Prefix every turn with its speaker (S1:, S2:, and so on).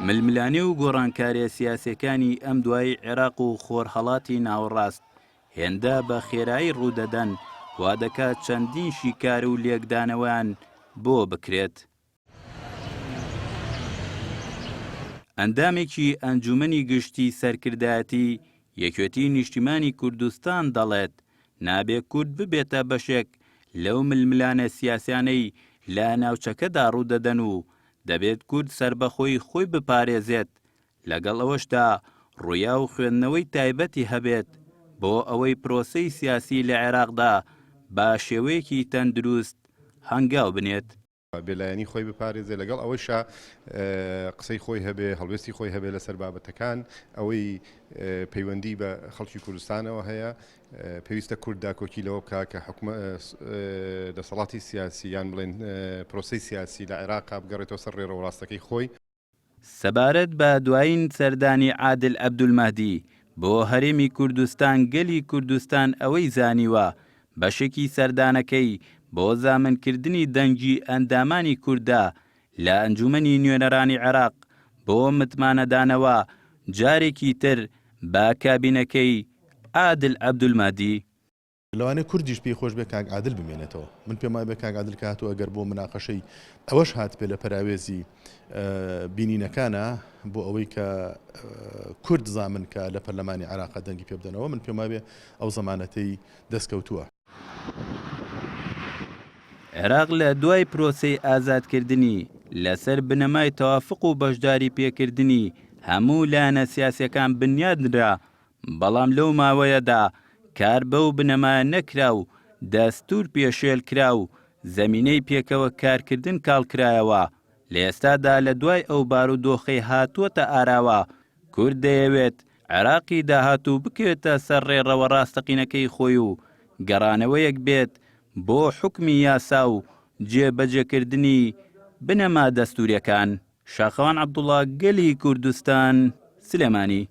S1: ململانێ و گۆڕانکاریە سیاسیەکانی ئەم دوایی عێراق و خۆرهەڵاتی ناوەڕاست هێندە بە خێرایی ڕوودەدەن وا دەکات چەندین شیکار و لێکدانەوەیان بۆ بکرێت. ئەندامێکی ئەنجومەنی گشتی سەرکردایەتی یەکێتی نیشتیمانی کوردستان دەڵێت، نابێ کورد ببێتە بەشێک لەو ململانێ سیاسیانەی لە ناوچەکەدا ڕوودەدەن و دەبێت کورد سەربەخۆیی خۆی بپارێزێت، لەگەڵ ئەوەشدا ڕویا و خوێندنەوەی تایبەتی هەبێت بۆ ئەوەی پرۆسەی سیاسی لە عێراقدا بە شێوەیەکی تەندروست هەنگاو بنێت.
S2: بێلایەنی خۆی بپارێزێ، لەگەڵ ئەوەیشا قسەی خۆی هەبێ، هەڵوێستی خۆی هەبێ لەسەر بابەتەکان، ئەوەی پەیوەندی بە خەڵکی کوردستانەوە هەیە، پێویستە کورد داکۆکی لەوە بکا کە حکومە دەسەڵاتی سیاسی یان بڵێن پرۆسەی سیاسی لە عێراقا بگەڕێتەوە سەر ڕێڕەوە ڕاستەکەی خۆی.
S1: سەبارەت بە دوایین سەردانی عادل عەبدولمەهدی بۆ هەرێمی کوردستان گەلی کوردستان ئەوەی زانیوە بەشێکی سەردانەکەی بۆ زامنکردنی دەنگی ئەندامانی کوردە لە ئەنجومەنی نوێنەرانی عێراق بۆ متمانەدانەوە جارێکی تر بە کابینەکەی عادل عەبدولمەهدی.
S3: لەوانەیە کوردیش پێی خۆش بێ کاک عادل بمێنێتەوە. من پێم وایە کاک عادل کە هاتووە ئەگەر بۆ مناقەشەی ئەوەش هاتبێ لە پەراوێزی بینینەکانە بۆ ئەوەی کە کورد زامن کە لە پەرلەمانی عێراقا دەنگی پێ بدەنەوە من پێم وایە ئەو زەمانەتەی دەستکەوتووە.
S1: عێراق لە دوای پرۆسەی ئازادکردنی لەسەر بنەمای تەوافق و بەشداری پێکردنی هەموو لایەنە سیاسیەکان بنیادنرا، بەڵام لەو ماوەیەدا کار بەو بنەمایە نەکرا و دەستوور پێشێل کرا و زەمینەی پێکەوە کارکردن کاڵکرایەوە، لە ئێستادا لە دوای ئەو بارودۆخەی هاتووەتە ئاراوە، کورد دەیەوێت عێراقی داهاتوو بکەوێتە سەر ڕێڕەوە ڕاستەقینەکەی خۆی و گەڕانەوەیەک بێت بۆ حوکمی یاسا و جێبەجێکردنی بنەما دەستووریەکان. شاخەوان عەبدوڵا، گەلی کوردستان، سلێمانی.